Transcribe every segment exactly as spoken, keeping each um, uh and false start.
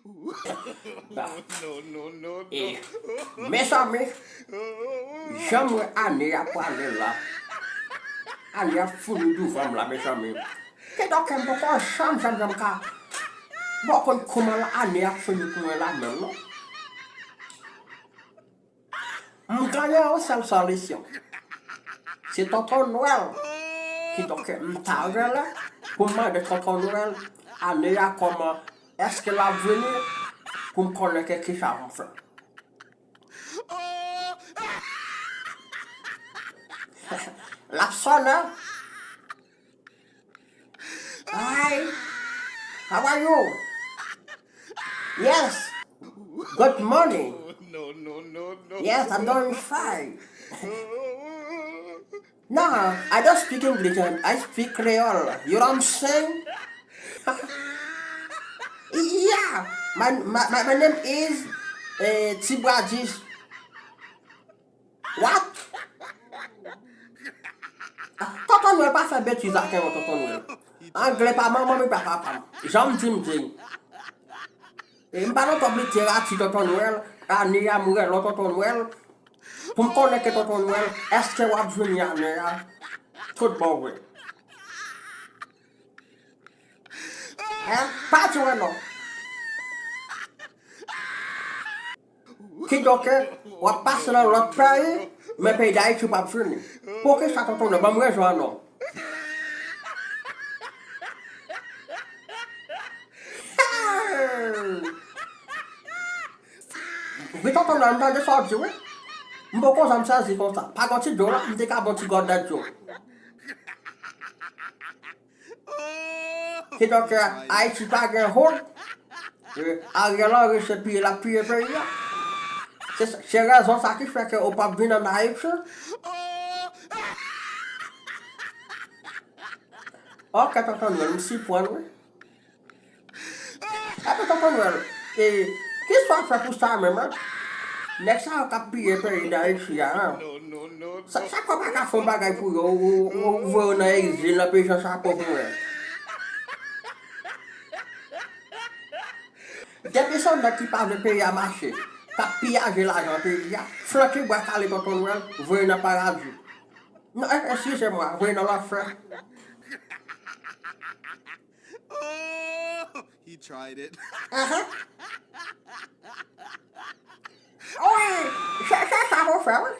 Ba. E, mezanmi, jan m wè ane a prale la, ane a fini douvan m la, mezanmi. Kidonk, m poko janm, janm, janm ka, m poko konn kouman ane a fini pou mwen la menm, non. M genyen yon sèl solisyon. Se Tonton Nwèl. Kidonk, m ta renmen pou m mande Tonton Nwèl, ane a kòman, èske l ap vini, pou m konnen ke kisa pou m fè. L ap sonnen. Hi. How are you? Yes. Good morning. Yes, I'm doing fine. No, I don't speak English. I speak Creole. You know what I'm saying? Yeah. My, my, my, my name is uh, Tibwadis. What? Tonton Nwèl pa fè betiz ak mwen, Tonton Nwèl. Anglè pa manman m, e pa papa m. Jan m di, m di. E m pa nan twòp literati, Tonton Nwèl. Ane a m rele w Tonton Nwèl. Pou m konnen ke Tonton Nwèl, èske w ap vini ane a? Tout bon vre. Hein? Pa di mwen non. Kidonk, w ap pase nan lòt peyi, men peyi Dayiti w p ap vini. Poukisa, Tonton Nwèl? Ban m rezon an non. Hey! Wi, Tonton Nwèl, m tande sa w di, wi. M poko janm sezi konsa. Pa gon ti dlo la, m te ka bon ti gòdèt dlo. Kidonk, Ayiti pa gen wout. E, Ariel Henry se piye l ap piye peyi a. Se, se rezon sa ki fè ke ou p ap vin ann Ayiti. Ok, Tonton Nwèl, m siprann, wi. Epi Tonton Nwèl, e, kisa w ap fè pou sa menm, an? Nèg sa yo k ap piye peyi Dayiti a, an? Sa, sa k w pa ka fè yon bagay pou yo, ou, ou, ou voye yo nan egzil, nan peyi Jan Chapo pou mwen. Depi se yon nèg ki pa vle peyi a mache, k ap piyaje lajan peyi a, flanke bwa kale Tonton Nwèl, voye nan paradi. Non, e, eskize mwa, voye nan lanfè. He tried it. Ahan. Wi, se, se sa pou fè, wi.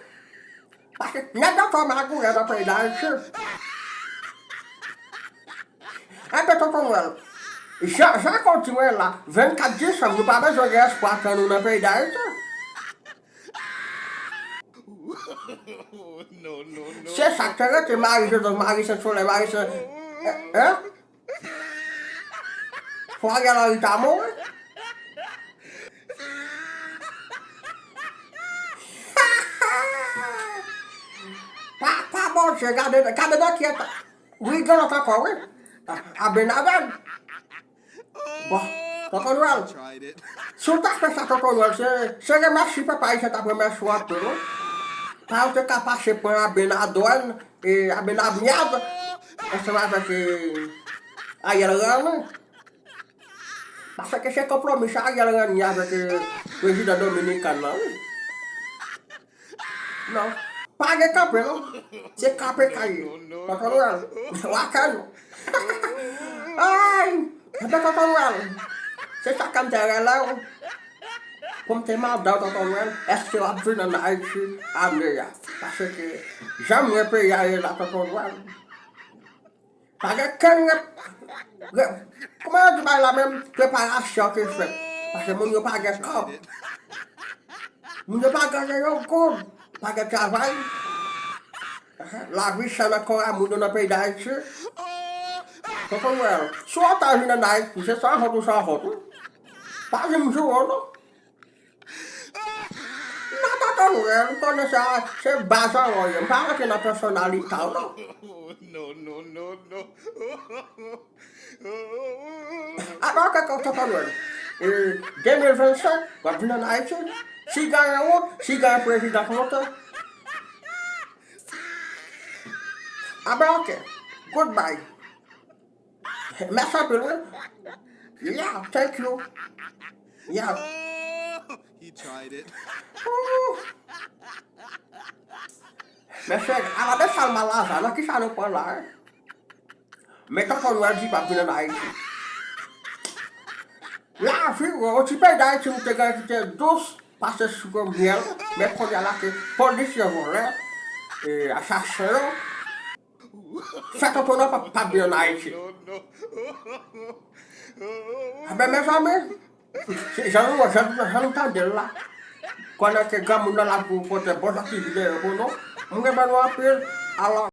Paske nèg yo fò magouyè nan peyi Dayiti. Enben, Tonton Nwèl, jan, jan kontinye la, vennkat disanm, nou pa bezwen gen espwa tann ou nan peyi Dayiti. Se sa k te rete Mari Jozèf, Mari Sen Solèy, Mari Sen, en? Fò Ariel Henry ta mouri. Papa Bondye, gade, gade nan kyèt. Wi, gen lòt ankò, wi. Abenadan. Bon, Tonton Nwèl, si w ta fè sa, Tonton Nwèl, se, se remèsi pèp ayisyen t ap remèsi w anpil, wi. Sa yo te ka pase pran Abenadan, e, Abenamyad, ansanm avèk, e, Ariel Henry. Paske se konpwomi sa Ariel Henry avèk, e, prezidan dominiken nan, wi. Non. Pa gen kanpe, non. Se kanpe kay. Tonton Nwèl. Wakè nou. Ay! Enben, Tonton Nwèl. Se sa ke m te rele w. Pou m te mande w, Tonton Nwèl, èske w ap vin ann Ayiti ane a? Paske, jan m wè peyi a ye la, Tonton Nwèl. Pa gen kenn rep-, rep-, kòman yo di bagay la menm? Preparasyon ki fèt. Paske moun yo pa gen kòb. Moun yo pa gen yon goud. Pa gen travay. Lavi chè nan kò a moun yo nan peyi Dayiti. Tonton Nwèl, si w ta vin ann Ayiti, se san wont ou san wont, wi. Pa vin joure w, non. Non, Tonton Nwèl, m konnen sa, se baz an ou ye. M pa rantre nan pèsonalite w, non. Apa, ok, Tonton Nwèl. E, de mil vennsenk, w ap vin ann Ayiti. Si genyen wout, si genyen prezidan k monte. Apa, ok. Goodbye. Mèsi anpil, wi. Yeah, thank you. Yeah. He tried it. Ooh. Mesye, ala de sal malaza, nan ki sa nou pran la, hein? Men tonton Nwèl di p ap vin ann Ayiti. Lavi, yon ti peyi Dayiti, nou te gen ki te dous, pase sik myèl, men kounye a la ke polis yo vòlè, e, asasen yo, fè tonton Nwèl p ap, p ap vin ann Ayiti. Enben, mezanmi, se jan nou, jan, jan nou tande l la, konnen ke granmoun nan la pou pote bon jan ti videyo pou nou, m renmen nou anpil, alò,